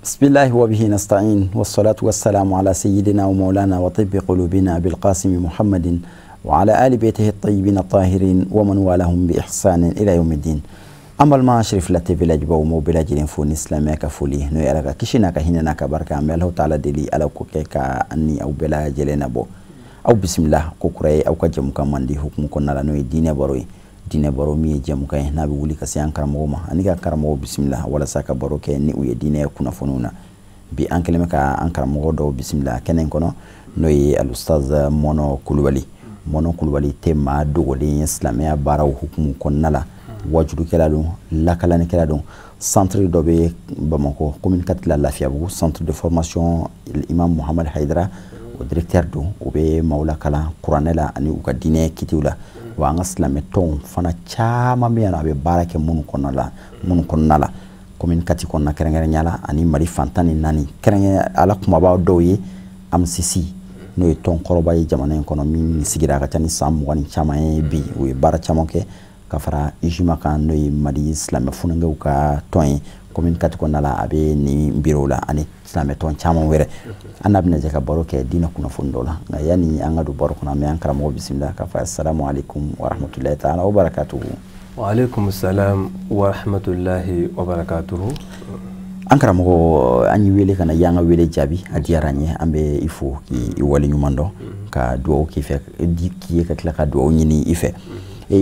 بسم الله وبه نستعين والصلاة والسلام على سيدنا ومولانا وطب قلوبنا بالقاسم محمد وعلى آل بيته الطيبين الطاهرين ومن والاهم بإحسان إلى يوم الدين. An balima Cherifila TV lajɛbaaw, m'aw bɛɛ lajɛlen fo ni silamɛya ka foli, n'o ye Ala ka kisi n'a ka hinɛ n'a ka barika. An bɛ Alahu taala deli, Ala k'o kɛ ka an ni aw bɛɛ lajɛlen nabɔ. Aw bisimila ko kura ye aw ka jɛmukan mandi hukumu kɔnɔna la, n'o ye diinɛ baro ye. Diinɛ baro min ye jɛmukan ye n'a bɛ wuli ka se an karamɔgɔw ma ani ka karamɔgɔw bisimila walasa ka baro kɛ ni u ye diinɛ kunnafoniw na. Bi an kɛlen bɛ ka an karamɔgɔ dɔw bisimila kɛnɛ in kɔnɔ, n'o ye Alustaz Mɔnɔ Kulubali. Mɔnɔ Kulubali tɛ maa dogolen ye silamɛya baaraw hukumu kɔnɔna la. Wajulukɛla don, lakalanikɛla don. Centre dɔ bɛ Bamakɔ, commune 4 la, Lafiyabugu, centre de formation Imam Muhamad Haidara, o directeur don. O bɛ maaw lakalan kuranɛ la ani u ka diinɛ kitiw la. Wa an ka silamɛ tɔnw fana caman bɛ yan nɔ, a bɛ baara kɛ minnu kɔnɔna la commune 4 kɔnɔna kɛrɛnkɛrɛnnenya la ani Mali fan 14 kɛrɛnkɛrɛn. Ala kumaba dɔw ye AMCC, n'o ye tɔn kɔrɔba ye jamana in kɔnɔ, min sigira a ka ca ni san 20 ni caman ye bi. U ye baara caman kɛ ka fara IJMA kan, n'o ye Mali silamɛ funankɛw ka tɔn ye commune 4 kɔnɔna la. A bɛ nin bureau la ani silamɛ tɔn caman wɛrɛ. An n'a bɛna jɛ ka baro kɛ diinɛ kunnafoni dɔ la. Nka yanni an ka don baro kɔnɔ, an bɛ an karamɔgɔ bisimila k'a fɔ assalamu alaikum wa rahmatulahi taala wa barakatuhu. Wa alaikum salam wa rahmatullahi wa barakatuhu. An karamɔgɔ, an y'i wele ka na, i y'an ka wele jaabi, a diyara an ye. An bɛ i fo k'i waleɲuman dɔn, ka dugawu k'i fɛ k'i ye, ka tila ka dugawu ɲini i fɛ.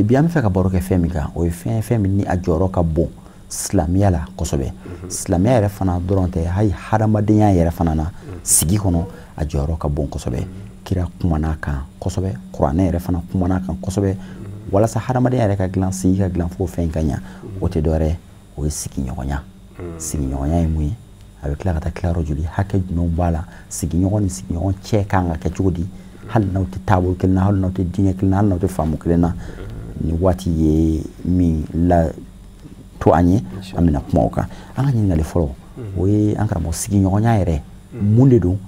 Bi an bɛ fɛ ka baro kɛ fɛn min kan, o ye fɛn min ni a jɔyɔrɔ ka bon silamɛya la kosɛbɛ. Silamɛya yɛrɛ fana dɔrɔn tɛ, hali hadamadenya yɛrɛ fana na, sigi kɔnɔ, a jɔyɔrɔ ka bon kosɛbɛ. Kira kumana kan kosɛbɛ, kuranɛ yɛrɛ fana kumana kan kosɛbɛ. Walasa hadamadenya yɛrɛ ka dilan, sigi ka dilan, fo fɛn ka ɲa, o tɛ dɔwɛrɛ, o ye sigiɲɔgɔnya. Sigiɲɔgɔnya ye mun ye? A bɛ tila ka taa tilayɔrɔ joli? Hakɛ jumɛnw b'a la? Sigiɲɔgɔn ni sigiɲɔgɔn cɛ kan ka kɛ cogo di, hali n'aw tɛ taabolo kelen na, hali n'aw tɛ diinɛ kelen na, hali n'aw tɛ faamu kelen na? Ni waati ye min la to an ye, an bɛna kuma o kan. An ka ɲininkali fɔlɔ, o ye, an karamɔgɔ, sigiɲɔgɔnya yɛrɛ mun de don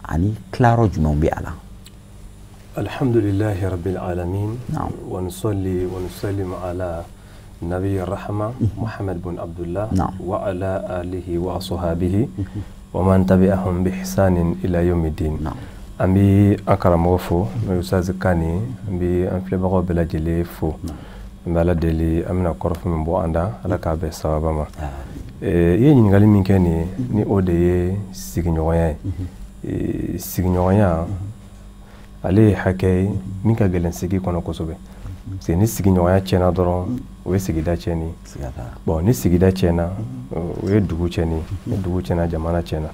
ani tilayɔrɔ jumɛnw bɛ a la? Alhamdulillahi rabbil alamin. نعم. ونصلي ونسلم على نبي الرحمة محمد بن عبد الله وعلى آله وصحابه ومن تبعهم بإحسان إلى يوم الدين. An bɛ an karamɔgɔ fo, n'o ye Ustaz Kani. An bɛ an filɛbagaw bɛɛ lajɛlen fo. An bɛ Ala deli, an bɛna kɔrɔfɔ min bɔ an da, Ala k'a bɛn sababa ma. I ye ɲininkali min kɛ nin ye, ni o de ye sigiɲɔgɔnya ye, sigiɲɔgɔnya ale ye hakɛ ye min ka gɛlɛn sigi kɔnɔ kosɛbɛ, parce que ni sigiɲɔgɔnya tiɲɛna dɔrɔn, o ye sigida tiɲɛni ye. Bon, ni sigida tiɲɛna, o ye dugu tiɲɛni ye. Ni dugu tiɲɛna, jamana tiɲɛna.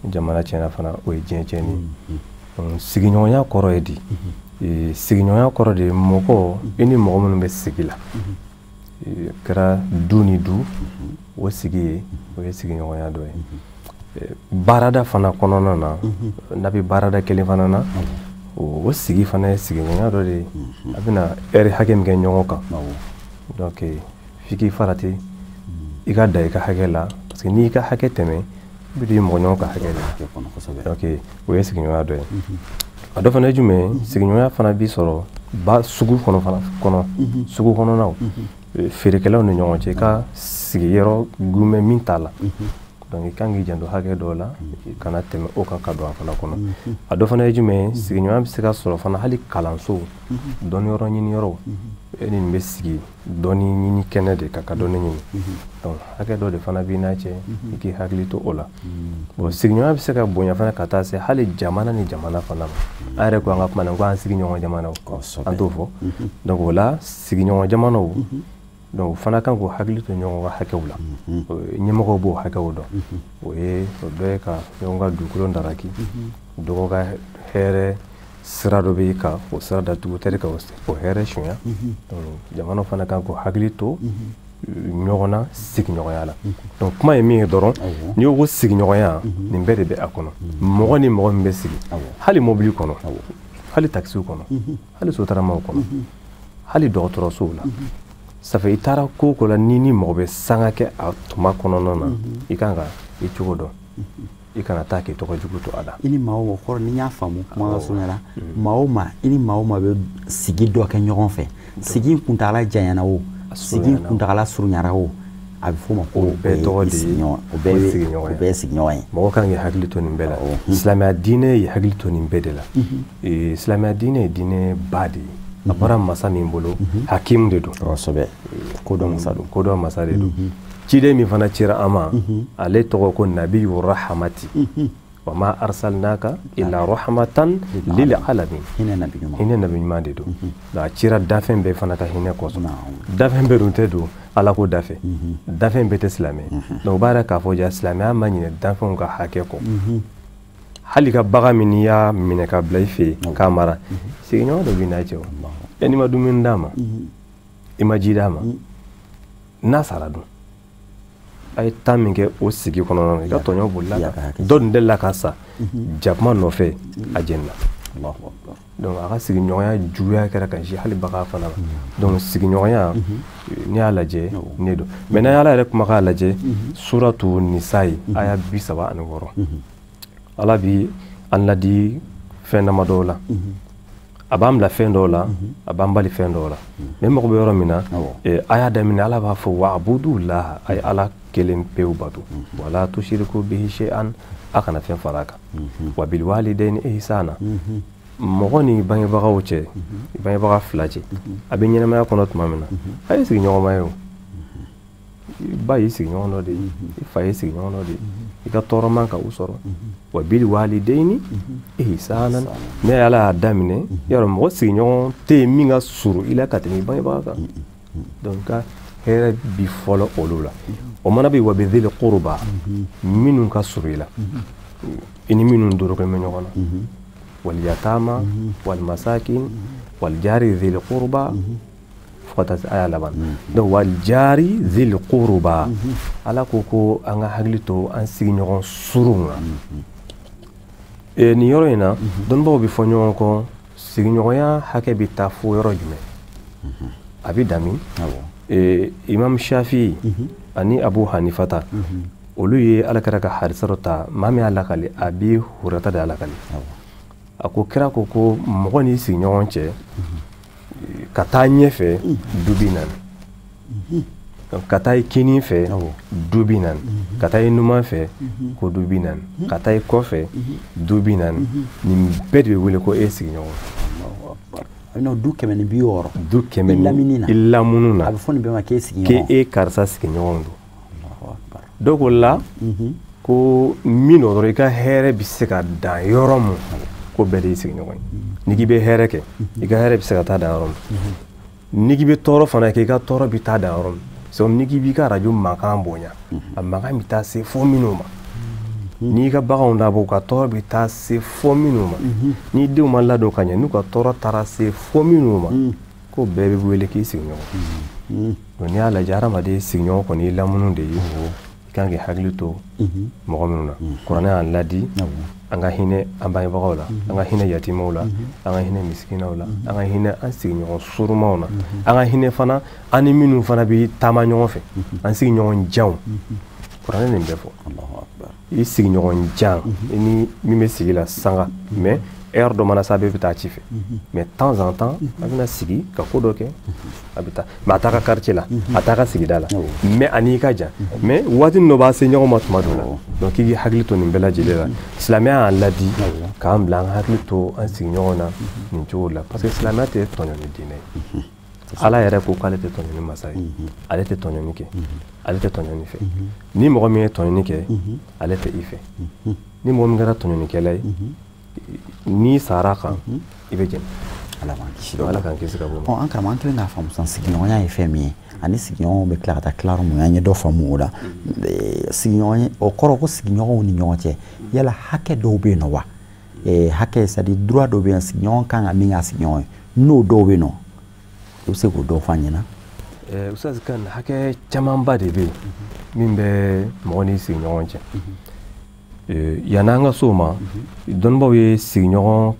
Ni jamana tiɲɛna fana, o ye diɲɛ tiɲɛni ye. Sigiɲɔgɔnya kɔrɔ ye di? Sigiɲɔgɔnya kɔrɔ de ye mɔgɔ i ni mɔgɔ minnu bɛ sigi la, kɛra du ni du, o sigi ye, o ye sigiɲɔgɔnya dɔ ye. Baarada fana kɔnɔna na, n'a bɛ baarada kelen fana na, o sigi fana ye sigiɲɔgɔnya dɔ de ye. A bɛna ɛri hakɛ min kɛ ɲɔgɔn kan, donc f'i k'i farati, i ka dan i ka hakɛ la, parce que n'i ka hakɛ tɛmɛ, i bɛ don i mɔgɔ ɲɔgɔn ka hakɛ de la. Donc o ye sigiɲɔgɔnya dɔ ye. A dɔ fana ye jumɛn ye? Sigiɲɔgɔnya fana bi sɔrɔ ba sugu kɔnɔ fana kɔnɔ, sugu kɔnɔnaw, feerekɛlaw ni ɲɔgɔn cɛ, i ka sigiyɔrɔ gumɛ min t'a la. Donc i kan k'i janto hakɛ dɔw la, i kana tɛmɛ o kan ka don a fana kɔnɔ. A dɔ fana ye jumɛn ye? Sigiɲɔgɔnya bɛ se ka sɔrɔ fana hali kalanso, dɔnniyɔrɔ ɲiniyɔrɔ. E ni nin bɛ sigi dɔnni ɲini kɛnɛ de kan ka dɔnni ɲini, donc hakɛ dɔ de fana b'i n'a cɛ, i k'i hakili to o la. Bon, sigiɲɔgɔnya bɛ se ka bonya fana ka taa se hali jamana ni jamana fana ma. An yɛrɛ ko an ka kuma na ko an sigiɲɔgɔn jamanaw, an t'o fɔ. Donc o la, sigiɲɔgɔn jamanaw, donc o fana kan k'u hakili to ɲɔgɔn ka hakɛw la. Ɲɛmɔgɔw b'o hakɛw dɔn. O ye o dɔ ye ka ɲɔgɔn ka dugukolo daraki, dɔgɔ ka hɛrɛ sira dɔ bɛ ka o sira datugu tɛ ka o hɛrɛ sunya. Donc jamana fana kan k'u hakili to ɲɔgɔn na sigiɲɔgɔnya la. Donc kuma ye min ye dɔrɔn, n'i ko ko sigiɲɔgɔnya, nin bɛɛ de bɛ a kɔnɔ. Mɔgɔ ni mɔgɔ min bɛ sigi, hali mobili kɔnɔ, hali takisiw kɔnɔ, hali sotaramaw kɔnɔ, hali dɔgɔtɔrɔsow la, ça fait i taara ko o ko la, ni mɔgɔ bɛ sanga kɛ a tuma kɔnɔna na, i kan ka i cogo dɔn, i kana taa k'i tɔgɔ jugu to a la. I ni maa o kɔrɔ, ni n y'a faamu kuma ka surunya la, maa o maa, i ni maa o maa bɛ sigi dɔ kɛ ɲɔgɔn fɛ, sigi in kuntagala janyana o, sigi in kuntagala surunyara o, A bɛ f'o ma ko bɛɛ tɔgɔ de ye o bɛɛ ye sigiɲɔgɔn ye. Mɔgɔ kan k'i hakili to nin bɛɛ la. Silamɛya diinɛ ye hakili to nin bɛɛ de la. Silamɛya diinɛ ye diinɛ ba de ye. A bɔra masa min bolo, hakim de don. Kosɛbɛ. Kodɔn masa don. Kodɔn masa de don. Ciden min fana cira an ma, ale tɔgɔ ko Nabiyu Rahamati. Wa ma arsalnaka illa rahmatan lil alamin. Hinɛ nabi ɲuman. Hinɛ nabi ɲuman de don. A cira dafɛn bɛɛ fana ka hinɛ kosɔn. Dafɛn bɛɛ dun tɛ don Ala ko dafɛ. Dafɛn bɛɛ tɛ silamɛ. Donc o b'a yira k'a fɔ ja silamɛya ma ɲinɛ dafɛnw ka hakɛ kɔ. Hali ka bagan min n'i y'a minɛ ka bila i fɛ yen k'a mara, sigiɲɔgɔn dɔ b'i n'a cɛ o. E n'i ma dumuni d'a ma, i ma ji d'a ma, n'a sara dun? A ye temps min kɛ o sigi kɔnɔna na, i ka tɔɲɔ bolila kan. Dɔ dun delila ka sa jakuma nɔfɛ, a jenina. Donc a ka sigiɲɔgɔnya juguya kɛra ka si hali bagan fana ma. Donc sigiɲɔgɔnya n'i y'a lajɛ ne don. Mais n'an ye Ala yɛrɛ kumakan lajɛ, suratu Nisayi aya 36, Ala bi an ladi fɛn damadɔw la. A b'an bila fɛn dɔw la, a b'an bali fɛn dɔw la. Mais mago bɛ yɔrɔ min na, a y'a daminɛ Ala b'a fɔ wa'budullaha, a ye Ala kelen pewu bato. Wala tushiriku bihi shay'an, a kana fɛn fara a kan. Wa bil walidayni ihsana, mɔgɔ ni bangebagaw cɛ, bangebaga fila cɛ, a bɛ ɲɛnamaya kɔnɔ tuma min na, a ye sigiɲɔgɔnma ye o. I ba y'i sigiɲɔgɔn dɔ de ye, i fa y'i sigiɲɔgɔn dɔ de ye, i ka tɔɔrɔ man ka u sɔrɔ. Wa bil walidayni ihsanan, ne Ala y'a daminɛ, yarɔ mɔgɔ sigiɲɔgɔn tɛ yen min ka surun i la ka tɛmɛ i bangebaga kan. Donc ka hɛrɛ bi fɔlɔ olu la. O mana bɛ wa bi dhil qurba, minnu ka surun i la, i ni minnu dorokɛ bɛ ɲɔgɔn na. Wal yatama wal masakin wal jari dhil qurba, fo ka taa se aya laban. Donc wal jari dhil qurba, Ala ko ko an ka hakili to an sigiɲɔgɔn surunw na. Nin yɔrɔ in na, dɔnnibagaw bɛ fɔ ɲɔgɔn kɔ, sigiɲɔgɔnya hakɛ bɛ taa fo yɔrɔ jumɛn? A bɛ dan min? Imam Shafi ani Abu Hanifata, olu ye Ala kɛra ka hadisa dɔ ta, maa min y'a lakali, Abi Hurata de y'a lakali. A ko kira ko ko mɔgɔ n'i sigiɲɔgɔn cɛ ka taa ɲɛfɛ du 40, ka taa i kinin fɛ du 40, ka taa i numan fɛ ko du 40, ka taa i kɔfɛ du 40, nin bɛɛ de bɛ wele ko e sigiɲɔgɔn. Du 160. Du kɛmɛ ni i lamunu na. A bɛ fɔ nin bɛɛ ma k'e sigiɲɔgɔn. K'e karisa sigiɲɔgɔn don. Dɔw ko la ko min dɔ dɔrɔn i ka hɛrɛ bɛ se ka dan yɔrɔ mun, ko bɛɛ de y'i sigiɲɔgɔn ye. N'i k'i bɛ hɛrɛ kɛ, i ka hɛrɛ bɛ se ka taa dan yɔrɔ min. N'i k'i bɛ tɔɔrɔ fana kɛ, i ka tɔɔrɔ bɛ taa dan yɔrɔ min. C'est n'i k'i b'i ka arajo mankan bonya, a mankan bɛ taa se fo minnu ma. N'i ka baganw dabɔ, u ka tɔɔrɔ bɛ taa se fo minnu ma. N'i denw ma ladon ka ɲɛ, n'u ka tɔɔrɔ taara se fo minnu ma, ko bɛɛ bɛ wele k'i sigiɲɔgɔn. Donc n'i y'a lajɛ, hadamaden sigiɲɔgɔn kɔni ye lamunu de ye. I kan k'i hakili to mɔgɔ minnu na. Kuranɛ y'an ladi an ka hinɛ an bangebagaw la, an ka hinɛ yatimɛw la, an ka hinɛ misikinaw la, an ka hinɛ an sigiɲɔgɔn surumaw na, an ka hinɛ fana an ni minnu fana bɛ taama ɲɔgɔn fɛ, an sigiɲɔgɔn janw. Kuranɛ nin bɛɛ fɔ. I sigiɲɔgɔn jan, i ni min bɛ sigi la sanga, mais heure dɔ mana se a bɛɛ bɛ taa ci fɛ. Mais temps en temps, a bɛna sigi ka ko dɔ kɛ, a bɛ taa. Mais a t'a ka quartier la, a t'a ka sigida la, mais a n'i ka jan. Mais waati dɔ b'a se ɲɔgɔn ma tuma dɔ la. Donc k'i k'i hakili to nin bɛɛ lajɛlen la. Silamɛya y'an ladi k'an bila an hakili to an sigiɲɔgɔn na nin cogo la. Parce que silamɛya tɛ tɔɲɔni diinɛ ye. Ala yɛrɛ ko k'ale tɛ tɔɲɔni masa ye, ale tɛ tɔɲɔni kɛ, ale tɛ tɔɲɔni fɛ. Ni mɔgɔ min ye tɔɲɔni kɛ, ale tɛ i fɛ. Ni mɔgɔ min kɛra tɔɲɔnikɛla ye, n'i sara kan, i bɛ jɛni. Ala k'an kisi. Ala k'an kisi ka bɔ o ma. An karamɔgɔ, an kɛlen k'a faamu sisan sigiɲɔgɔnya ye fɛn min ye, ani sigiɲɔgɔnw bɛ tila ka taa tila yɔrɔ min, an ye dɔ faamu o la. Sigiɲɔgɔn, o kɔrɔ ko sigiɲɔgɔnw ni ɲɔgɔn cɛ, yala hakɛ dɔw bɛ yen nɔ wa? Hakɛ, c'est à dire droit dɔw bɛ yen, sigiɲɔgɔn kan ka min k'a sigiɲɔgɔn ye, n'o dɔw bɛ yen nɔ, i bɛ se k'o dɔw fɔ an ɲɛna? Ustaz Kan, hakɛ camanba de bɛ yen min bɛ mɔgɔ n'i sigiɲɔgɔn cɛ. Yan'an ka s'o ma, dɔnnibaw ye sigiɲɔgɔn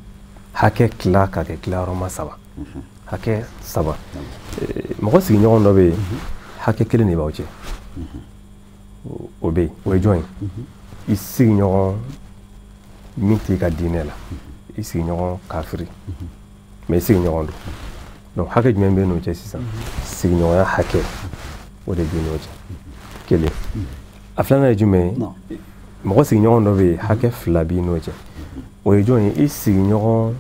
hakɛ tila ka kɛ tilayɔrɔma saba. Hakɛ saba. Mɔgɔ sigiɲɔgɔn dɔ bɛ yen, hakɛ kelen de b'aw cɛ. O bɛ yen, o ye jɔn ye? I sigiɲɔgɔn min t'i ka diinɛ la, i sigiɲɔgɔn kafiri, mais i sigiɲɔgɔn don. Donc hakɛ jumɛn bɛ n'o cɛ sisan? Sigiɲɔgɔnya hakɛ, o de bɛ n'o cɛ. Kelen. A filanan ye jumɛn ye? Mɔgɔ sigiɲɔgɔn dɔ bɛ yen, hakɛ fila b'i n'o cɛ. O ye jɔn ye? I sigiɲɔgɔn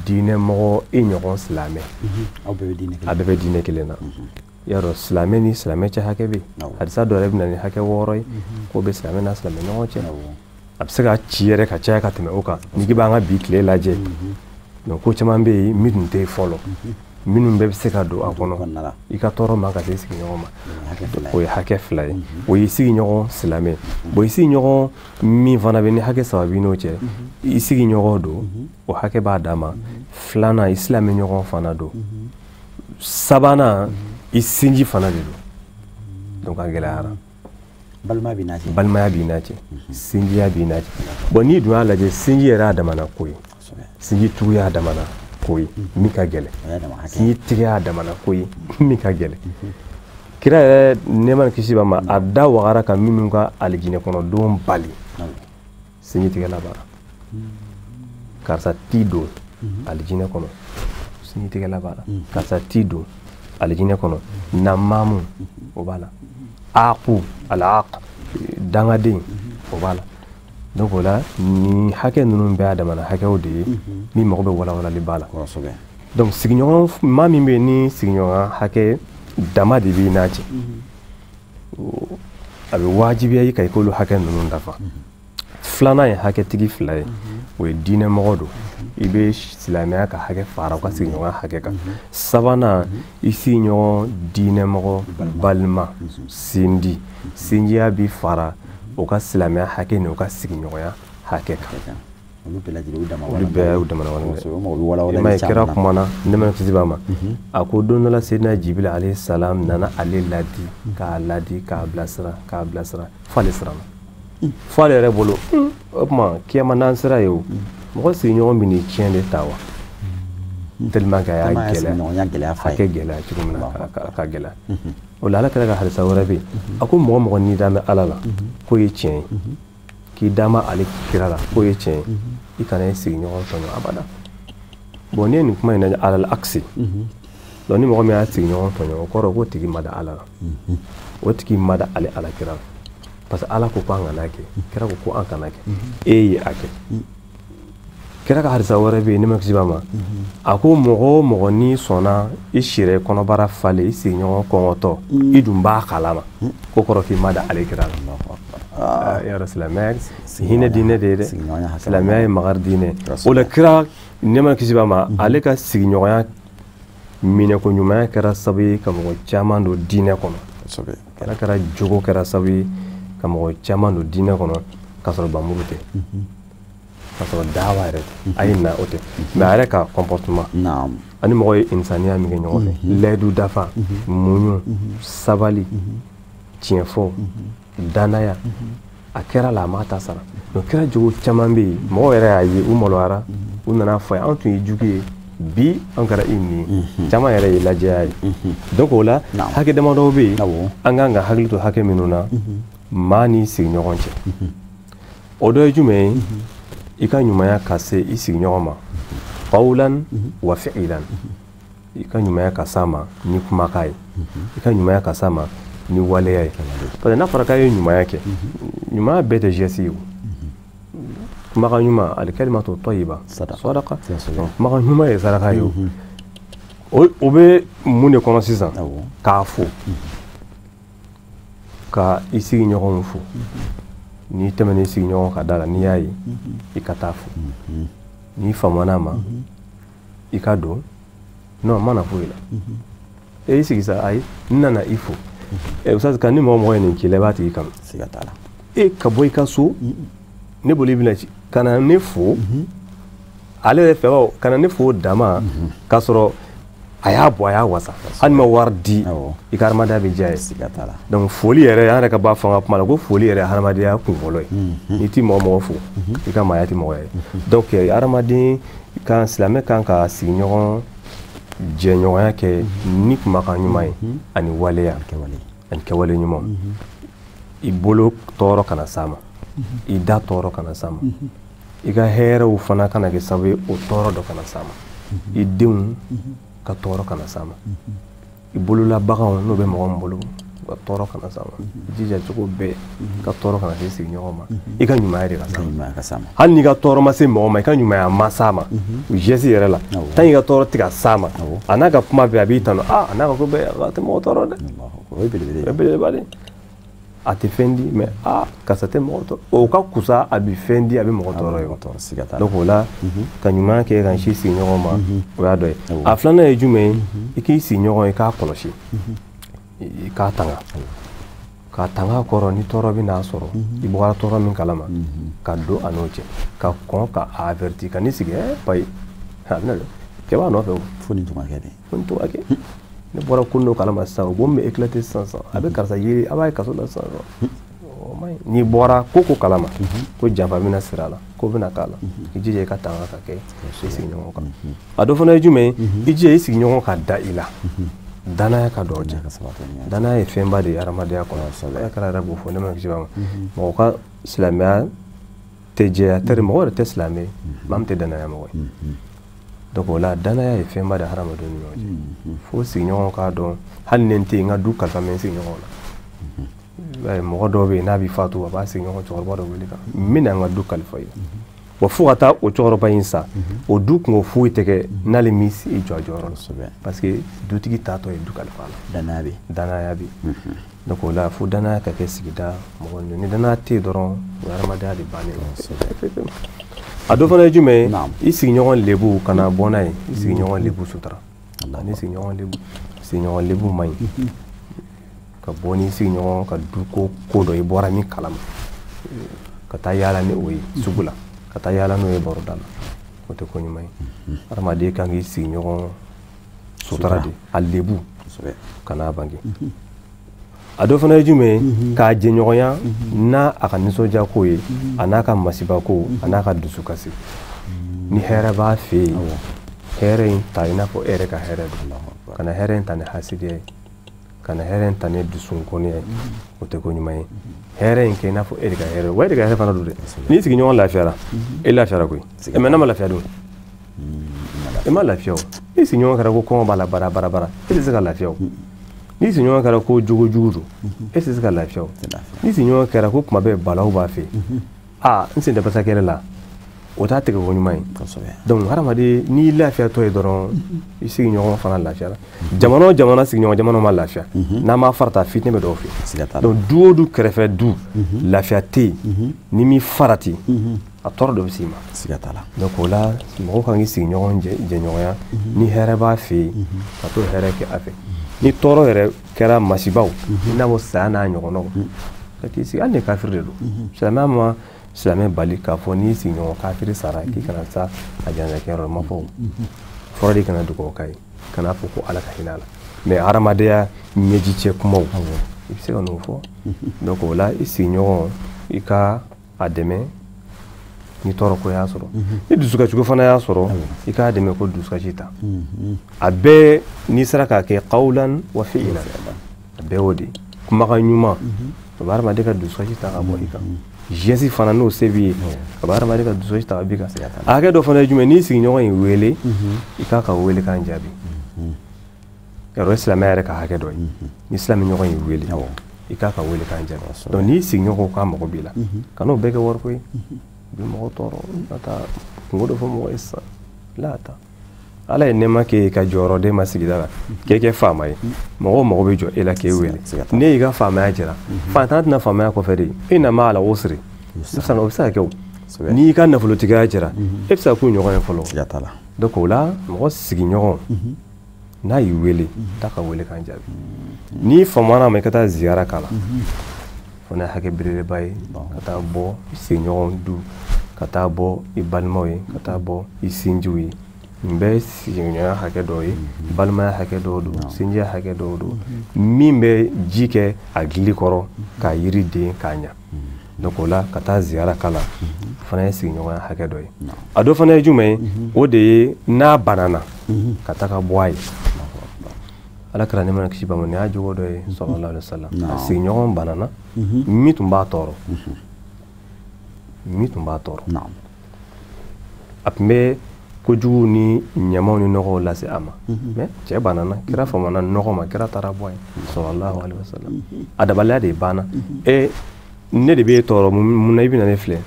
diinɛmɔgɔ, e ɲɔgɔn silamɛ. Aw bɛɛ bɛ diinɛ kelen. A bɛɛ bɛ diinɛ kelen na. I y'a dɔn, silamɛ ni silamɛ cɛ hakɛ bɛ yen. Hadisa dɔ yɛrɛ bɛ na ni hakɛ 6 ye, k'o bɛ silamɛ n'a silamɛ ɲɔgɔn cɛ. A bɛ se ka ci yɛrɛ ka caya ka tɛmɛ o kan. N'i k'i b'an ka bi tile lajɛ, donc ko caman bɛ yen min tun tɛ yen fɔlɔ, minnu bɛɛ bɛ se ka don a kɔnɔ. I ka tɔɔrɔ man ka se sigiɲɔgɔn ma. O ye hakɛ fila ye. O ye sigiɲɔgɔn silamɛ. Bon, i sigiɲɔgɔn min fana bɛ ni hakɛ 3 b'i n'o cɛ, i sigiɲɔgɔn don, o hakɛ b'a d'a ma. Filanan, i silamɛ ɲɔgɔn fana don. Sabanan, i sinji fana de don. Donc a gɛlɛyara. Balimaya b'i n'a cɛ. Balimaya b'i n'a cɛ. Sinjiya b'i n'a cɛ. Bon, n'i dun y'a lajɛ, sinji yɛrɛ y'a damana ko ye. Sinji tugu y'a damana ko ye min ka gɛlɛn. Sinji tigɛ y'a damana ko ye min ka gɛlɛn. Kira yɛrɛ, nɛɛma ni kisi b'a ma, a da wagara ka minnu ka alijinɛ kɔnɔ don bali. Sinji tigɛ labaara. Karisa t'i don alijinɛ kɔnɔ. Sinji tigɛ labaara. Karisa t'i don alijinɛ kɔnɔ. Namamu, o b'a la. Aqu, al-aq, dangaden, o b'a la. Donc o la, nin hakɛ ninnu bɛɛ y'a damana hakɛw de ye min mago bɛ walawalali ba la. Donc sigiɲɔgɔn maa min bɛ yen ni sigiɲɔgɔn hakɛ dama de b'i n'a cɛ, a bɛ wajibiya i kan i k'olu hakɛ ninnu dafa. Filanan ye hakɛtigi fila ye, o ye diinɛmɔgɔ don. I bɛ silamɛya ka hakɛ fara o ka sigiɲɔgɔn hakɛ kan. Sabanan, i sigiɲɔgɔn diinɛmɔgɔ balima sindi, sinjiya bi fara o ka silamɛya hakɛ ni o ka sigiɲɔgɔnya hakɛ kan. Olu bɛɛ lajɛlen olu bɛɛ y'u damana walawalali. I m'a ye, kira kumana nɛɛma kisi b'a ma, a ko don dɔ la Seydina Jibila alayhi salam nana ale ladi, k'a ladi, k'a bilasira, k'a bilasira f'ale siranna. F'ale yɛrɛ bolo, o tuma kiyama n'an sera yen o, mɔgɔ sigiɲɔgɔn bɛ n'i tiɲɛ de ta wa? Tellement que a y'a gɛlɛya, hakɛ gɛlɛya cogo min na ka gɛlɛya. O la, Ala kɛra ka hadisa wɛrɛ bɛ yen, a ko mɔgɔ mɔgɔ n'i da mɛn Ala la k'o ye tiɲɛ ye, k'i da ma ale kira la k'o ye tiɲɛ ye, i kana i sigiɲɔgɔn tɔɲɔ abada. Bon, n'i ye nin kuma in lajɛ ala la akisi, donc ni mɔgɔ min y'a sigiɲɔgɔn tɔɲɔ, o kɔrɔ k'o tigi ma da Ala la, o tigi ma da ale Ala kira la. Parce que Ala ko ko an kana kɛ, kira ko ko an kana kɛ, e ye a kɛ. Kira ka hadisa wɛrɛ bɛ yen, ne ma kisi b'a ma, a ko mɔgɔ o mɔgɔ n'i sɔnna i sira kɔnɔbara falen i sigiɲɔgɔn kɔngɔtɔ, i dun b'a kalama, ko kɔrɔ k'i ma da ale kira la. Yɔrɔ silamɛya hinɛ diinɛ de ye dɛ, silamɛya ye makari diinɛ. O la, kira, nɛɛma kisi b'a ma, ale ka sigiɲɔgɔnya minɛko ɲumanya kɛra sababu ye ka mɔgɔ caman don diinɛ kɔnɔ. Kira kɛra jogo kɛra sababu ye ka mɔgɔ caman don diinɛ kɔnɔ k'a sɔrɔ bamuru tɛ, k'a sɔrɔ dawa yɛrɛ tɛ, a ye na o tɛ, mais a yɛrɛ ka comportement ani mɔgɔ ye insaniya min kɛ ɲɔgɔn fɛ, layidu dafa, muɲu, sabali, tiɲɛfɔ, danaya, a kɛra la a m'a ta sara. Donc kira jogo caman bɛ yen, mɔgɔw yɛrɛ y'a ye, u maloyara, u nana fɔ ye, an tun ye jugu ye, bi an kɛra i nin ye, caman yɛrɛ ye lajɛya ye. Donc o la, hakɛ damadɔw bɛ yen an kan ka hakili to hakɛ minnu na maa n'i sigiɲɔgɔn cɛ. O dɔ ye jumɛn ye? I ka ɲumanya ka se i sigiɲɔgɔn ma, qawlan wa fi'lan. I ka ɲumanya ka s'a ma ni kumakan ye, i ka ɲumanya ka s'a ma ni waleya ye. Parce que n'a fɔra k'a ye ɲumanya kɛ, ɲumanya bɛɛ tɛ geste ye o. Kumakan ɲuman, al-kalimatu tayyiba sadaqa. Kumakan ɲuman ye saraka ye o. O bɛ mun de kɔnɔ sisan? K'a fo, ka i sigiɲɔgɔnw fo. N'i tɛmɛna i sigiɲɔgɔn ka da la, n'i y'a ye, i ka taa fo. N'i famana ma, i ka don. Non, ma na foyi la. E y'i sigi sa, ayi, n nana i fo. Ustaz, kan ni mɔgɔ mɔgɔ ye nin k'i la, i b'a tigi kanu. Siga t'a la. E ka bɔ i ka so, ne bolo i bɛna ci ka na ne fo, ale yɛrɛ fɛ ka na ne fo dama, k'a sɔrɔ a y'a bɔ, a y'a wasa, hali ma wari di, i ka hadamadenya bɛ diya ye. Siga t'a la. Donc foli yɛrɛ, an yɛrɛ ka b'a fɔ an ka kuma la ko foli yɛrɛ ye hadamadenya kunfɔlɔ ye. N'i ti mɔgɔ mɔgɔ fo, i ka maaya ti mɔgɔya ye. Donc hadamaden kan, silamɛ kan ka sigiɲɔgɔn jɛɲɔgɔnya kɛ ni kumakan ɲuman ye ani waleya ani kɛwale ɲuman. I bolo tɔɔrɔ kana s'a ma, i da tɔɔrɔ kana s'a ma, i ka hɛrɛw fana kana kɛ sababu ye o tɔɔrɔ dɔ kana s'a ma, i denw ka tɔɔrɔ kana s'a ma, i bolola baganw n'o bɛ mɔgɔ min bolo, ka tɔɔrɔ kana s'a ma jija cogo bɛɛ ka tɔɔrɔ kana se sigiɲɔgɔn ma i ka ɲumanya de ka s'a ma hali n'i ka tɔɔrɔ ma se mɔgɔ ma i ka ɲumanya ma s'a ma o geste yɛrɛ la tant i ka tɔɔrɔ tɛ ka s'a ma a n'a ka kuma bɛɛ a b'i tanu a n'a ka ko bɛɛ a tɛ mɔgɔ tɔɔrɔ dɛ o ye belebeleba de a tɛ fɛn di mais karisa tɛ mɔgɔ tɔɔrɔ o ka kusa a bɛ fɛn di a bɛ mɔgɔ tɔɔrɔ ye donc o la ka ɲuman kɛ ka si sigiɲɔgɔn ma o y'a dɔ ye a filanan ye jumɛn ye i k'i sigiɲɔgɔn ye k'a kɔlɔsi i k'a tanga k'a tanga kɔrɔ ni tɔɔrɔ bɛ n'a sɔrɔ i bɔra tɔɔrɔ min kalama ka don a n'o cɛ ka kɔn ka averti ka n'i sigi payi a bɛna cɛ b'a nɔfɛ o fo nin tun ka kɛ dɛ fo nin tun ka kɛ ne bɔra ko dɔ kalama sisan o bɛ éclater sisan sisan a bɛ karisa yiri a b'a ye kaso la sisan sisan o man ɲi n'i bɔra ko kalama ko janfa bɛna siri a la ko bɛna k'a la i jija i ka tanga ka kɛ i sigiɲɔgɔn kan a dɔ fana ye jumɛn ye i jija i sigiɲɔgɔn ka da i la danaya ka dɔw cɛ danaya ye fɛnba de ye hadamadenya kɔnɔ ala kɛra yɛrɛ b'o fɔ ne ma kisi ba ma mɔgɔ ka silamɛya tɛ jɛya tari mɔgɔ yɛrɛ tɛ silamɛ ye maa min tɛ danaya mɔgɔ ye donc o la danaya ye fɛnba de hadamadenw ni ɲɔgɔn cɛ fo sigiɲɔgɔn k'a dɔn hali ni n tɛ yen n ka du kalifa mɛ n sigiɲɔgɔn la i b'a ye mɔgɔ dɔw bɛ yen n'a bɛ fatu a b'a sigiɲɔgɔn cɛkɔrɔba dɔ wele ka n bɛna n ka du kalifa i la wa fo ka taa o cɛkɔrɔba in sa o du kungo foyi tɛ kɛ n'ale m'i jɔ a jɔyɔrɔ la parce que dutigi taatɔ ye du kalifa la danaya bɛ donc o la fo danaya ka kɛ sigida mɔgɔ ni danaya tɛ yen dɔrɔn o ye hadamadenya de bannen ye a dɔ fana ye jumɛn ye i sigiɲɔgɔn lebu kana bɔ n'a ye i sigiɲɔgɔn lebu sutura ani sigiɲɔgɔn lebu man ɲi ka bɔ ni sigiɲɔgɔn ka du ko dɔ i bɔra min kalama ka taa yaala ni o ye sugu la ka taa yaala n'o ye baroda la o tɛ ko ɲuman ye hadamaden kan k'i sigiɲɔgɔn sutura de a lebu kana bange a dɔ fana ye jumɛn ye k'a jɛɲɔgɔnya n'a a ka nisɔndiya ko ye a n'a ka masiba ko a n'a ka dusukasi ni hɛrɛ b'a fɛ yen hɛrɛ in ta i n'a fɔ e yɛrɛ ka hɛrɛ don kana hɛrɛ in ta ni hasidiya ye kana hɛrɛ in ta ni dusunkɔniya ye o tɛ ko ɲuman ye hɛrɛ in kɛ i n'a fɔ e de ka hɛrɛ wa e de ka hɛrɛ fana don dɛ n'i sigiɲɔgɔn lafiyara e lafiyara koyi mais n'a ma lafiya dun e ma lafiya o i sigiɲɔgɔn kɛra ko kɔngɔ b'a la bara bara bara e tɛ se ka lafiya o n'i sigiɲɔgɔn kɛra ko jogo jugu don e tɛ se ka lafiya o n'i sigiɲɔgɔn kɛra ko kuma bɛɛ balawu b'a fɛ n sen tɛ basa kɛlɛ la o t'a tigɛ ko ɲuman ye donc hadamaden n'i lafiyatɔ ye dɔrɔn i sigiɲɔgɔn fana lafiyara jamana o jamana sigiɲɔgɔn jamana ma lafiya n'a ma farata fitinɛ bɛ dɔw fɛ donc du o du kɛrɛfɛ du lafiya tɛ yen n'i m'i farati a tɔɔrɔ dɔ bɛ s'i ma donc o la mɔgɔw kan k'i sigiɲɔgɔn jɛɲɔgɔnya ni hɛrɛ b'a fɛ yen ka t'o hɛrɛ kɛ a fɛ ni tɔɔrɔ yɛrɛ kɛra masibaw i n'a fɔ saya n'a ɲɔgɔnnaw ka t'i sigi hali ni kafiri de don silamɛya ma silamɛ bali k'a fɔ n'i sigiɲɔgɔn kafiri sara k'i kana taa a janakɛyɔrɔ ma fɔ fɔlɔ de kana dugawu k'a ye kana fɔ ko ala ka hinɛ a la mais hadamadenya ɲɛji cɛ kumaw i bɛ se ka n'o fɔ donc o la i sigiɲɔgɔn i ka a dɛmɛ ni tɔɔrɔ ko y'a sɔrɔ ni dusukasi fana y'a sɔrɔ i k'a dɛmɛ ko dusukasi ta a bɛɛ n'i sera k'a kɛ qawlan wa fi'lan a bɛɛ y'o de kumakan ɲuman o bɛ hadamaden ka dusukasi ta ka bɔ i kan geste fana n'o se b'i ye a bɛ hadamaden ka dusukasi ta ka b'i kan a hakɛ dɔ fana ye jumɛn n'i sigiɲɔgɔn y'i wele i k'a ka welekan jaabi yarɔ ye silamɛya yɛrɛ ka hakɛ dɔ ye ni silamɛɲɔgɔn y'i wele i k'a ka welekan jaabi donc n'i sigiɲɔgɔn k'a mago b'i la kan'o bɛɛ kɛ wariko ye bi mɔgɔ tɔɔrɔ ka taa kungo dɔ fɔ mɔgɔ ye sisan la ta ala ye nɛɛma k'e ka jɔyɔrɔ d'e ma sigida la k'e kɛ faama ye mɔgɔw mago bɛ jɔ e la k'e wele n'e y'i ka faamaya jira fantan tɛna faamaya kɔfɛ de e na ma ala o siri sisan o bɛ se ka kɛ o n'i y'i ka nafolotigiya jira e bɛ se ka k'u ɲɔgɔn ye fɔlɔ donc o la mɔgɔ sigiɲɔgɔn n'a y'i wele taa ka wele kan jaabi n'i famana ma i ka taa ziyara k'a la fana ye hakɛ belebeleba ye ka taa bɔ i sigiɲɔgɔn du ka taa bɔ i balimaw ye ka taa bɔ i sinjiw ye nin bɛɛ ye sigiɲɔgɔnya hakɛ dɔw ye balimaya hakɛ dɔw don sinjiya hakɛ dɔw don min bɛ ji kɛ a gili kɔrɔ k'a yiri den k'a ɲa donc o la ka taa ziyara k'a la fana ye sigiɲɔgɔnya hakɛ dɔ ye a dɔ fana ye jumɛn ye o de ye n'a banana ka taa ka bɔ a ye ala kɛra ne mana kisi ba ma nin y'a jogo dɔ ye sallallahu alaihi wasallam a sigiɲɔgɔn banana min tun b'a tɔɔrɔ min tun b'a tɔɔrɔ a tun bɛ Kojugu ni ɲamaw ni nɔgɔw lase a ma. Mais cɛ banana, kira famana nɔgɔ ma, kira taara bɔ a ye sallallahu alaihi wasallam. A dabaliya de banna. E ne de b'e tɔɔrɔ, mun na i bɛna ne filɛ?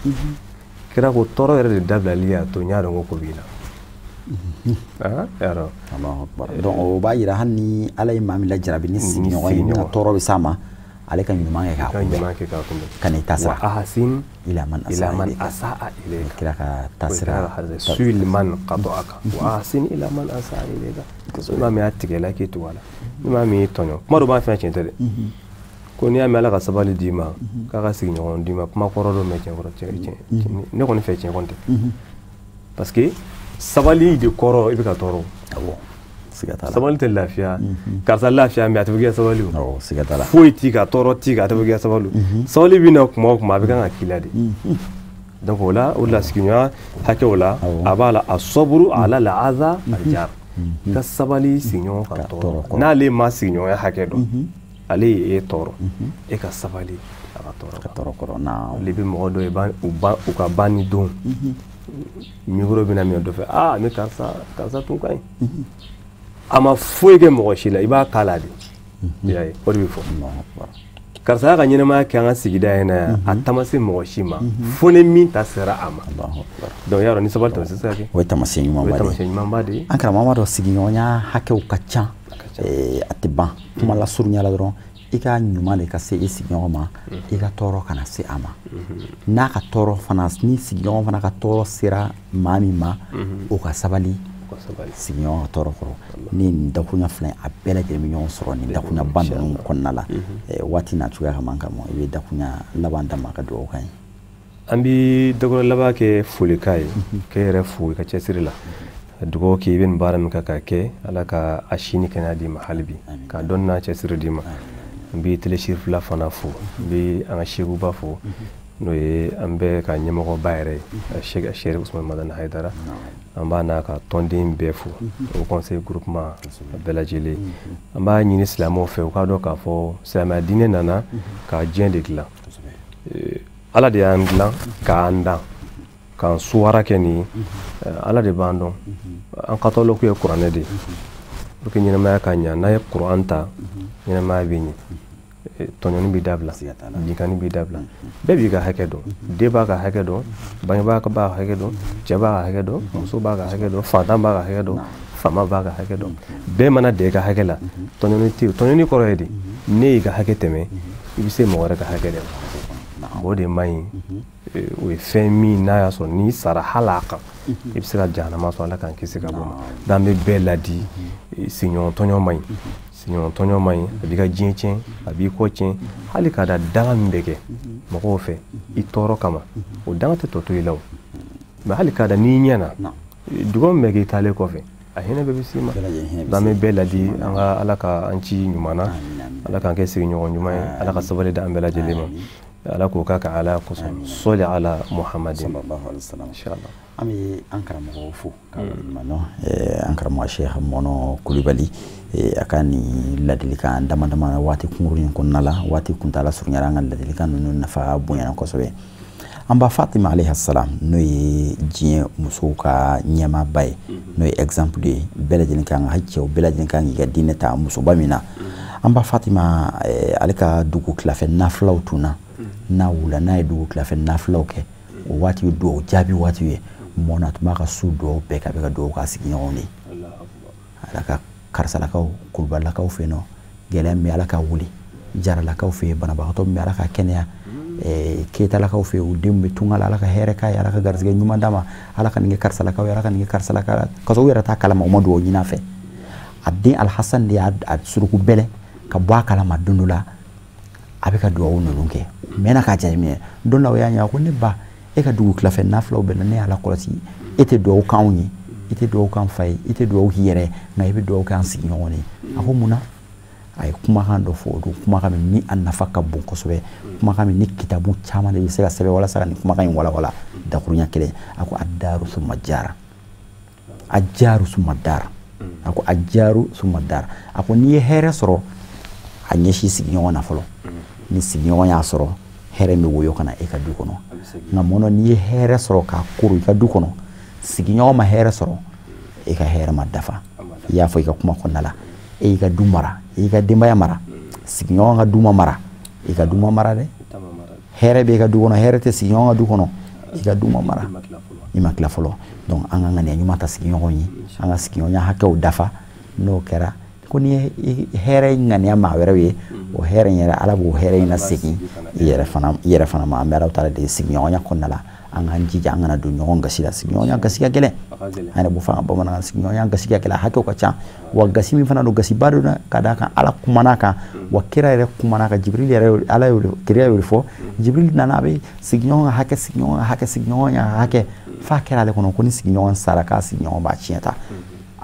Kira ko tɔɔrɔ yɛrɛ de dabilali y'a to n y'a dɔn ko b'i la. Ah, yarɔ. Allahu akbar. Donc o b'a yira hali ni Ala ye maa min lajarabi ni sigiɲɔgɔn ye, min ka tɔɔrɔ bɛ s'a ma, ale ka ɲuman kɛ k'a kunbɛn. Ɲuman kɛ k'a kunbɛn. Ka n'i ta sara. Wa ahsin ila man ila man asaa ilayka. Kira ka taasira. Sil man qata'aka wa ahsin ila man asaa ilayka. Ni maa min y'a tigɛ la, k'i tugu a la. Ni maa min y'i tɔɲɔ, kuma dɔ b'a fɛn tiɲɛ tɛ dɛ. Ko n'i y'a mɛn Ala ka sabali d'i ma, k'a ka sigiɲɔgɔn d'i ma, kuma kɔrɔ dɔ mɛ tiɲɛ kɔrɔ tiɲɛ ne kɔni fɛ tiɲɛ kɔni tɛ. Parce que sabali de kɔrɔ i bɛ ka tɔɔrɔ. Awɔ. Siga t'a la. Sabali tɛ lafiya. Karisa lafiya mais a tɛ fɔ k'i ka sabali o. Awɔ, siga t'a la. Foyi t'i kan, tɔɔrɔ t'i kan, a tɛ fɔ k'i ka sabali. Sabali bɛ na kuma o kuma, a bɛ kan ka k'i la de. Donc o la, o de la sigiɲɔgɔnya hakɛw la, a b'a la asaburu ala la aza aljar. Ka sabali sigiɲɔgɔn ka tɔɔrɔ. N'ale ma sigiɲɔgɔnya hakɛ dɔn, ale ye e tɔɔrɔ, e ka sabali a ka tɔɔrɔ. Ka tɔɔrɔ kɔrɔ na. Ale bɛ mɔgɔ dɔ ye u ka ban ni don. Micro bɛna minɛ dɔ fɛ, aa ni karisa karisa tun ka ɲi. A ma foyi kɛ mɔgɔ si la, i b'a k'a la de. I y'a ye, o de bɛ fɔ. Karisa y'a ka ɲɛnamaya kɛ an ka sigida in na yan, a taama se mɔgɔ si ma, fo ni min ta sera a ma. Donc y'a dɔn ni sabali tɛmɛ se ka kɛ. O ye taamasiyɛn ɲumanba de ye. O ye taamasiyɛn ɲumanba de ye. An karamɔgɔ b'a dɔn sigiɲɔgɔnya hakɛw ka ca. A tɛ ban. Kuma lasurunya la dɔrɔn, i ka ɲuman de ka se i sigiɲɔgɔn ma, i ka tɔɔrɔ kana se a ma. N'a ka tɔɔrɔ fana, ni sigiɲɔgɔn fana ka tɔɔrɔ sera maa min ma, o ka sabali sigiɲɔgɔn ka tɔɔrɔ kɔrɔ. Ni nin dakurunya fila in, a bɛɛ lajɛlen bɛ ɲɔgɔn sɔrɔ nin dakurunyaba ninnu kɔnɔna la. Waati n'a cogoya kama, an karamɔgɔ, i bɛ dakurunya laban d'a ma ka dugawu k'an ye. An bɛ dakurunya laban kɛ folikan ye, k'e yɛrɛ fo i ka cɛsiri la. Dugawu kɛ i bɛ nin baara min kan ka kɛ, Ala ka a si ni kɛnɛya d'i ma hali bi, ka dɔnni n'a cɛsiri d'i ma. N bɛ Télé Chérifila fana fo, n bɛ an ka Sekuba fo, n'o ye an bɛɛ ka ɲɛmɔgɔba yɛrɛ ye, Chérif Ousmane Madani Hayidara. An b'a n'a ka tɔnden bɛɛ fo, o conseil groupement a bɛɛ lajɛlen. An b'a ɲini silamɛw fɛ, u k'a dɔn k'a fɔ silamɛya diinɛ nana ka diɲɛ de dilan. Ala de y'an dilan k'an dan, k'an suwara kɛ nin ye. Ala de b'an dɔn. An katɔlɔku ye kuranɛ de ye. Pour que ɲɛnamaya ka ɲa, n'a ye kuran ta, ɲɛnamaya bɛ ɲɛ. Tɔɲɔni b'i dabila, binkanni b'i dabila. Bɛɛ b'i ka hakɛ dɔn. Den b'a ka hakɛ dɔn, bangebaa b'a ka hakɛ dɔn, cɛ b'a ka hakɛ dɔn, muso b'a ka hakɛ dɔn, fantan b'a ka hakɛ dɔn, faama b'a ka hakɛ dɔn. Bɛɛ mana dan i ka hakɛ la, tɔɲɔni tɛ yen. Tɔɲɔni kɔrɔ ye di, ne y'i ka hakɛ tɛmɛ, i bɛ se mɔgɔ wɛrɛ ka hakɛ de ma. O de man ɲi. O ye fɛn min n'a y'a sɔrɔ n'i sara hali a kan, i bɛ se ka jahanama sɔrɔ, Ala k'an kisi ka bɔ ma. Donc an bɛ bɛɛ ladi, sigiɲɔgɔn tɔɲɔ man ɲi. Sigiɲɔgɔn tɔɲɔ man ɲi, a b'i ka diɲɛ tiɲɛ, a b'i kɔ tiɲɛ. Hali k'a da danga min bɛ kɛ mɔgɔw fɛ i tɔɔrɔ kama, o danga tɛ tɔ to i la o. Mais hali k'a da n'i ɲɛna, dugawu min bɛ k'i taalen kɔfɛ, a hinɛ bɛɛ bɛ s'i ma. Donc an bɛ bɛɛ ladi, an ka Ala ka an ci ɲuman na, Ala k'an kɛ sigiɲɔgɔn ɲuman ye, Ala ka sabali d'an bɛɛ lajɛlen ma. Ala k'o k'a ka Ala kosɔn. Sɔli ala Muhammadin. Sallallahu alaihi wasallam. Inshallah. An bɛ an karamɔgɔ fo ka waleɲuman dɔn. An karamɔgɔ Cheikh Mɔnɔ Kulibali, a ka nin ladilikan dama dama waati kunkurunin kɔnɔna la, waati kuntaala surunyara, an ka ladilikan ninnu nafa bonyana kosɛbɛ. An ba Fatima alayhi salam, n'o ye diɲɛ musow ka ɲɛmaaba ye, n'o ye exemple ye, bɛɛ lajɛlen kan ka cɛw bɛɛ lajɛlen kan k'i ka diinɛ ta musoba min na. An ba Fatima, ale ka dugu tilafɛ nafilaw tun na, n'a wulila n'a ye dugu tilafɛ nafilaw kɛ, o waati ye dugawu jaabi waati ye. Mɔna tun b'a ka su dugawu bɛɛ kɛ, a bɛ ka dugawu k'a sigiɲɔgɔnw de ye. Ala ka karisalakaw, kulubalilakaw fɛ yen nɔ, gɛlɛya min bɛ Ala ka wuli, jaralakaw fɛ yen, banabagatɔ min bɛ Ala ka kɛnɛya, keyitalakaw fɛ yen, u denw bɛ tunga la, Ala ka hɛrɛ k'a ye, Ala ka garisɛgɛ ɲuman d'a ma, Ala ka nin kɛ karisalakaw ye, Ala ka nin kɛ karisalakaw ye. Ka sɔrɔ u yɛrɛ t'a kalama, u ma dugawu ɲini a fɛ. A den Alhasan de y'a suruku bɛlɛ ka bɔ a kalama don dɔ la, a bɛ ka dugawu ninnu kɛ. Mɛnna k'a jateminɛ, don dɔ la o y'a ɲininka ko ne ba, e ka dugu tilafɛ nafilaw bɛɛ la, ne y'a lakɔlɔsi, e tɛ dugawu k'anw ye, i tɛ dugawu k'an fa ye, i tɛ dugawu k'i yɛrɛ ye, nka i bɛ dugawu k'an sigiɲɔgɔn ye. A ko mun na? A ye kumakan dɔ fɔ, o don kumakan min ni a nafa ka bon kosɛbɛ, kumakan min ni kitabu caman de bɛ se ka sɛbɛn walasa ka nin kumakan in walawala dakurunya kelen. A ko adaru suma jara, ajaru suma dara. A ko ajaru suma dara. A ko n'i ye hɛrɛ sɔrɔ, a ɲɛsin sigiɲɔgɔn na fɔlɔ. Ni sigiɲɔgɔn y'a sɔrɔ, hɛrɛ bɛ woyo ka na e ka du kɔnɔ. Nka mɔnɔ, n'i ye hɛrɛ sɔrɔ k'a koro i ka du kɔnɔ, Sigiɲɔgɔn ma hɛrɛ sɔrɔ, e ka hɛrɛ ma dafa. I y'a fɔ i ka kuma kɔnɔna la, e y'i ka du mara, e y'i ka denbaya mara, sigiɲɔgɔn ka du ma mara, i ka du ma mara dɛ. Hɛrɛ b'e ka du kɔnɔ, hɛrɛ tɛ sigiɲɔgɔn ka du kɔnɔ, i ka du ma mara, i ma tila fɔlɔ. Donc an ka ŋaniya ɲuman ta sigiɲɔgɔn ye, an ka sigiɲɔgɔnya hakɛw dafa. N'o kɛra ko n'i ye hɛrɛ ŋaniya maa wɛrɛw ye, o hɛrɛ in yɛrɛ Ala b'o hɛrɛ in lasegin i yɛrɛ fana ma. An bɛ Ala taala de sigiɲɔgɔnya kɔnɔna la, an k'an jija an kana don ɲɔgɔn gasi la. Sigiɲɔgɔnya gasi ka gɛlɛn, an yɛrɛ b'o fɔ an ka bamanankan, sigiɲɔgɔnya gasi ka gɛlɛn, hakɛw ka ca. Wa gasi min fana don, gasiba don dɛ, ka d'a kan Ala kumana kan, wa kira yɛrɛ kumana kan, Jibril yɛrɛ Ala y'o kira y'o fɔ. Jibril nana a bɛ sigiɲɔgɔn ka hakɛ, sigiɲɔgɔn ka hakɛ, sigiɲɔgɔn ka hakɛ, f'a kɛra ale kɔnɔ ko ni sigiɲɔgɔn sara k'a sigiɲɔgɔn b'a tiɲɛ ta.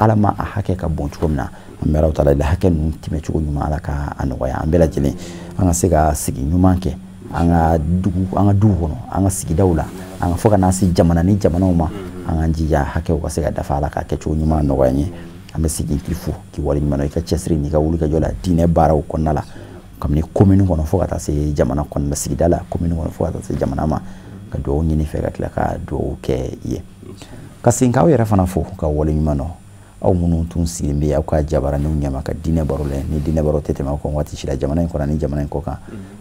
Ala ma a hakɛ ka bon cogo min na, an bɛ Ala taala deli hakɛ ninnu tɛmɛ cogo ɲuman Ala ka a nɔgɔya an bɛɛ lajɛlen, an ka se ka sigi ɲuman kɛ an ka dugu, an ka duw kɔnɔ, an ka sigidaw la, an ka fo ka na se jamana ni jamanaw ma, an k'an jija hakɛw ka se ka dafa, Ala ka kɛcogo ɲuman nɔgɔya an ye. An bɛ segin k'i fo k'i waleɲuman dɔn i ka cɛsiri n'i ka wulikajɔ la diinɛ baaraw kɔnɔna la, kabini commune kɔnɔ fo ka taa se jamana kɔnɔna sigida la, commune kɔnɔ fo ka taa se jamana ma, ka dugawu ɲini fɛ ka tila ka dugawu kɛ i ye. Ka segin k'aw yɛrɛ fana fo ka waleɲuman dɔn, aw minnu tun sigilen bɛ aw ka jabaraninw ɲɛma ka diinɛ baro lajɛ, ni diinɛ baro tɛ tɛmɛ aw kan waati si la jamana in kɔnɔ ni jamana in kɔ kan.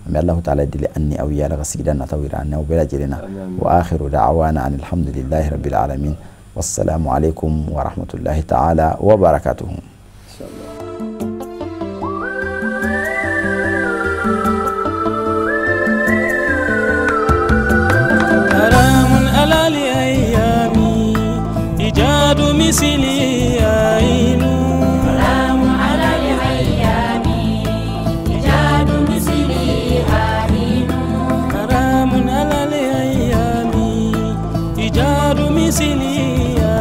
An bɛ Alahu taala deli an ni aw ye, Ala ka sigida nataw yira an n'aw bɛɛ lajɛlen na. Wa akhiru da'wana anil hamdulillahi rabbil alamin. Wassalamu alaikum wa rahmatullahi ta'ala wa barakatuhu. مثلي عين سلام على الأيام إيجاد مثلي عين حرام على الأيام إيجاد مثلي.